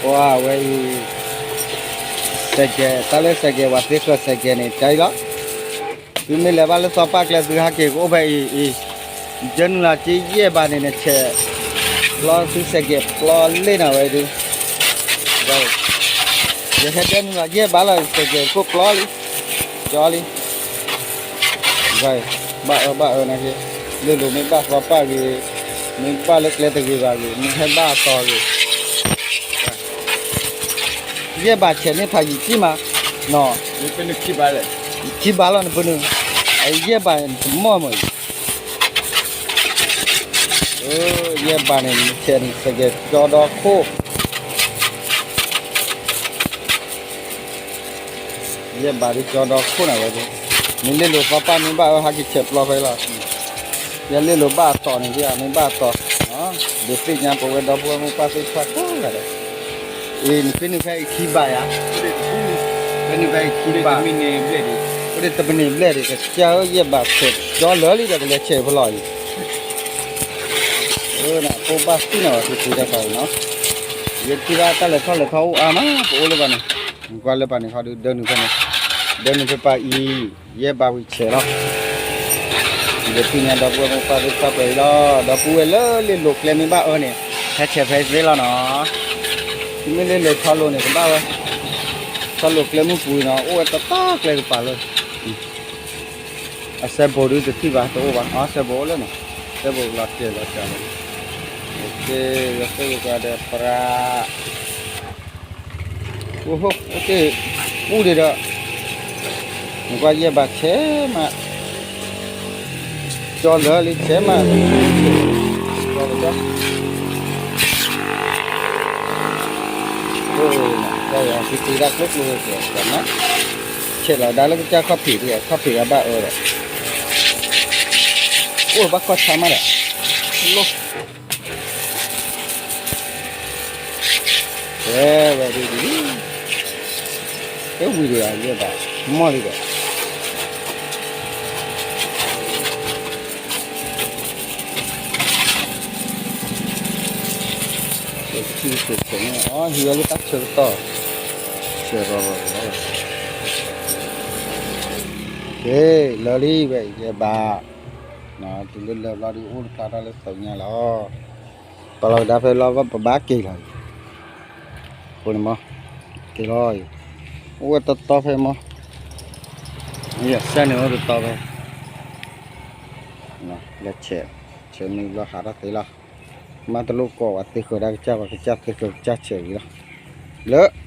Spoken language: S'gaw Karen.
ဝဲအံၤ စဲးကဲး တၢ်လၢစဲးကဲး ပှၤသ့ဃၢၤစဲးကဲးန့ၣ် တၢ်အံၤလီၤ. သုမ့ၢ်လဲၤဘၣ်လၢသီပၢ်ကျဲ သုဟဲက့ၤကအိၣ်ဖဲအံၤအံၤ, ယဲနုာ်လီၤက့ၤယဲၢ်ဘးန့ၣ် နဆဲးပျီသုစဲးကဲးပျီလံနီၤဝဲဒုး, ယဟဲဒၢနုာ်လီၤယဲၢ်ဘးလီၤ စဲးကဲးကိၣ်ပျီလံ, ကၠီလံ ဘၣ်အၢဘၣ်အၢန့ၣ်က့, လ့လိာ်မ့ၢ်ဘၣ်သီပၢ်ဂ့ၤ, မ့ၢ်ဘၣ်လၢကျဲတဂ့ၤဘၣ်ဂ့ၤ, မ့ၢ်ဟဲဘၣ်အတီၤဂ့ၤ, ယဲၢ်ဘးဆဲးန့ၢ်ဖးယံာ်ကံၢ်မး, နီၤ, ခံဘးလီၤနပုၢ်နုာ်, အယဲၢ်ဘးတမီၢ်မးအံၤ, ယဲၢ်ဘးန့ၣ် ဆဲးန့ၣ် စဲးကဲးကၠီဒီခိၣ် ယဲၢ်ဘးဒ်ကၠီဒီခိၣ်နၤဝဲဒၣ်, မ့ၢ်လ့လိာ်သီပၢ်မ့ၢ်ဘၣ်အၢ ဟဲက့ၤဆဲးပျီဖဲလီၤ, ယဲၢ်လ့လိာ်ဘၣ်အတီၤန့ၣ် မ့ၢ်ဘၣ်အတီၤ, ဒုးသ့ၣ်ညါပဝဲဒီပုၢ်ဝဲၢ်မိၢ်ပၢ်သ့ၣ်တဖၣ်ကိးဂၤဒဲး, အံၤ နဖဲန့ၣ်ဖဲအံၤခံဘးယါ, ဖဲန့ၣ်ဖဲအံၤခံဘး, အိၣ်ဒံးတမံးနံးဘျဲၣ်ဒံး ကစၢ်ဧၢ ယဲၢ်ဘးဆဲးကၠီလၢာ်လံဒီး ကလဲၤဆဲးဖဲလီၤအံၤ, အၢ နဖိဘၣ်သ့ၣ်နီၣ်ဘၣ် သုသ့တၢ်ခါအံၤနီၤ, ယထံၣ်ဘၣ်တၢ်လဲၤထီၣ်လဲၤထီအိၣ်အါမး ပအိၣ်လၢပှၤန့ၣ်, နကွၢ်လၢပှၤန့ၣ် ခီဒုးဒၢနုာ်ဖဲန့ၣ်, ဒၢနုာ်ဖဲပှၤအံၤ, ယဲၢ်ဘးဝံၤဆဲးလီၤ, ယသ့ၣ်ညါဒီပုၢ်ဝဲၢ်မိၢ်ပၢ်သ့ၣ်တဖၣ်ပှဲၤအံၤလီၤ, ဒီပုၢ်ဝဲၢ်လၢလ့လိာ်ကျဲမ့ၢ်ဘၣ်အၢန့ၣ်, ဟဲဆဲးဖဲသ့လီၤနီၤ, သုမ့ၢ်လ့လိာ်ဆီလိာ်န့ၣ် ကဘၣ်ဝဲ, ဆီလိာ်ကျဲမုၢ်ပူၤနီၤ အိၣ်ဝဲတတီၤကျဲကပၤလၢ အစဲဘူးဒုးတထံၣ်ဘၣ် တအိၣ်ဘၣ်, အစဲဘူးအိၣ်လၢန့ၣ်, စဲဘူးလီၤတဲာ်လီၤစှၤလီၤ, ယသိၣ်ယကဒီးပရၤ, အိၣ်ဟိၣ် အိၣ်တ့ၢ်, ပူၣ်ဒံးဒီး, နကွၢ်ယဲၢ်ဘးဆဲးမး, ကၠီလၢာ်လံဆဲးမး, ကၠီ, အိၣ်, ကၠီယၤ သုသ့ဒၣ်ကျိကျိဝဲကျဲးမး, ဆဲးလီၤဒါလၢကစၢ်ခီၣ်ဖံးဒံး ခီၣ်ဖံးဂၤဘၣ်အၢဒီး အိၣ်ဘၣ်ခီၣ်ဆါမးဒီး, လီၤ, ဝဲဝဲဒ်ဒ်, ကဲဝံၤဒံးဧါ ယဲၢ်ဘး, မီၢ်လံဒီး ကထံၣ်ဆဲးဆဲးန့ၣ် အီ ဟံးဝဲလၢတၢ်ဆၢကတီၢ်, ဆဲးရီၤရီၤ, ကဲ, လၢာ်လံဝဲ ယဲၢ်ဘး, တုၤလၢလၢာ်ဘျီဒုး အိၣ်တဖျါထီၣ်လၢသီညါလီၤ, ပလီၤကဒါဖဲလီၤ ပဘၣ်က့ၤလီၤအံၤ, အဃိန့ၣ်မး, က့ၤလီၤအံၤ, အိၣ်ဝဲတီတီဖဲမး, ယစဲးန့ၣ်အိၣ်တတီဖဲ လဲၤဆဲး, ဆဲးမ့ၢ်ဘျီဟးထီၣ်သ့လီၤ, မ့ၢ်တလိၣ်ကိးဝဲသ့ဃၢၤဒၣ်ကစၢ် ပှၤကစၢ်သ့ဃၢၤကစၢ်ဆဲးဝံၤလီၤ, လၢ